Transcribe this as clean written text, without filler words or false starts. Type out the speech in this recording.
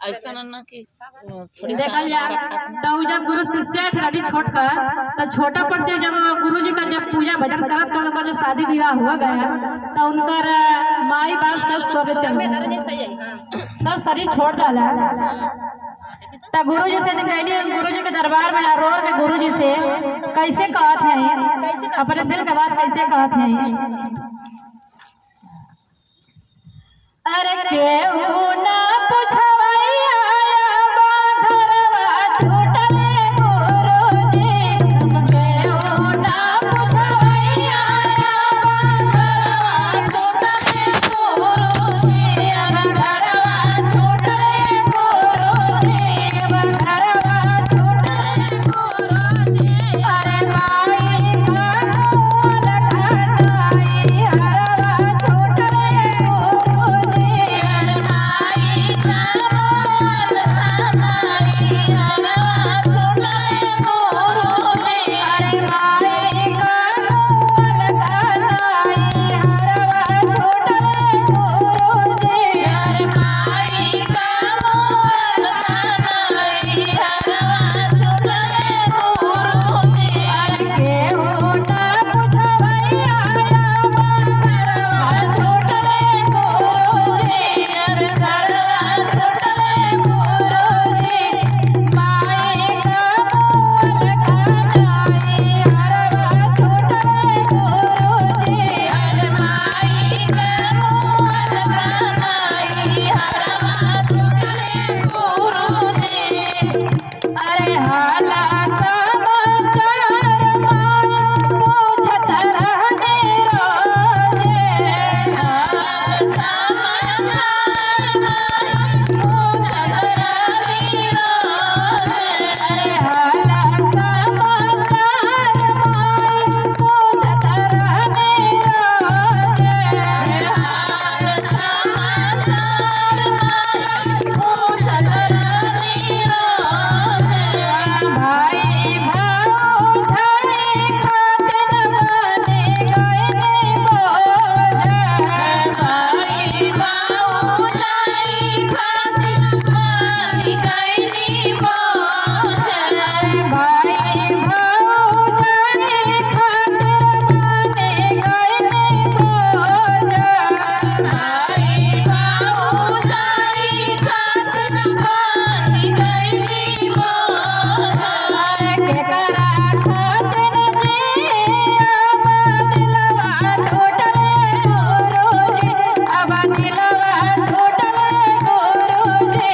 ऐसा ना कि थोड़ी देखल जा तो उ जब गुरु शिष्य ठहरी छोट का तो छोटा पर से जब गुरु जी का जब पूजा भजन करत कर उनका जब शादी विवाह हुआ गया तो उनकर माई बाप सब स्वर्ग चल गए। सब शरीर छोड़ डाला। तो गुरु जी से गई गुरु जी के दरबार में रो के गुरु जी से कैसे कहत है, अपने दिल के बात कैसे कहत है। अरे केहू ना पुछवैया बा घरवा छूटले गुरुजी, केहू ना पुछवैया बा घरवा छूटले गुरुजी, बा घरवा छूटले गुरुजी, बा घरवा छूटले गुरुजी। अरे माई कानून खटाई हरवा छूटले गुरुजी, अरे माई कानून खटाई हरवा छूटले गुरुजी, अरे माई कानून खटाई हरवा छूटले गुरुजी, अरे माई कानून खटाई हरवा छूटले गुरुजी। अरे केहू ना पुछवैया बा घरवा छूटले गुरुजी, अरे घरवा छूटले गुरुजी, माई कामोल खटाई हरवा छूटले गुरुजी, अरे माई कामोल खटाई हरवा छूटले गुरुजी। अरे हाला समाचार माई पूछत रहने रोजे, हाला समाचार माई पूछत रहने रोजे, अरे हाला समाचार माई पूछत रहने रोजे, हाला समाचार माई पूछत रहने रोजे। भाई भाऊ झाई खातिर बने गए बोझा, भाई भाऊ झाई खातिर बने गए बोझा, भाई भाऊ झाई खातिर बने गए बोझा, भाई भाऊ झाई खातिर बने गए बोझा। केकरा खातिर जिया दिलवा टूटले गुरुजी, अब दिलवा टूटले गुरुजी,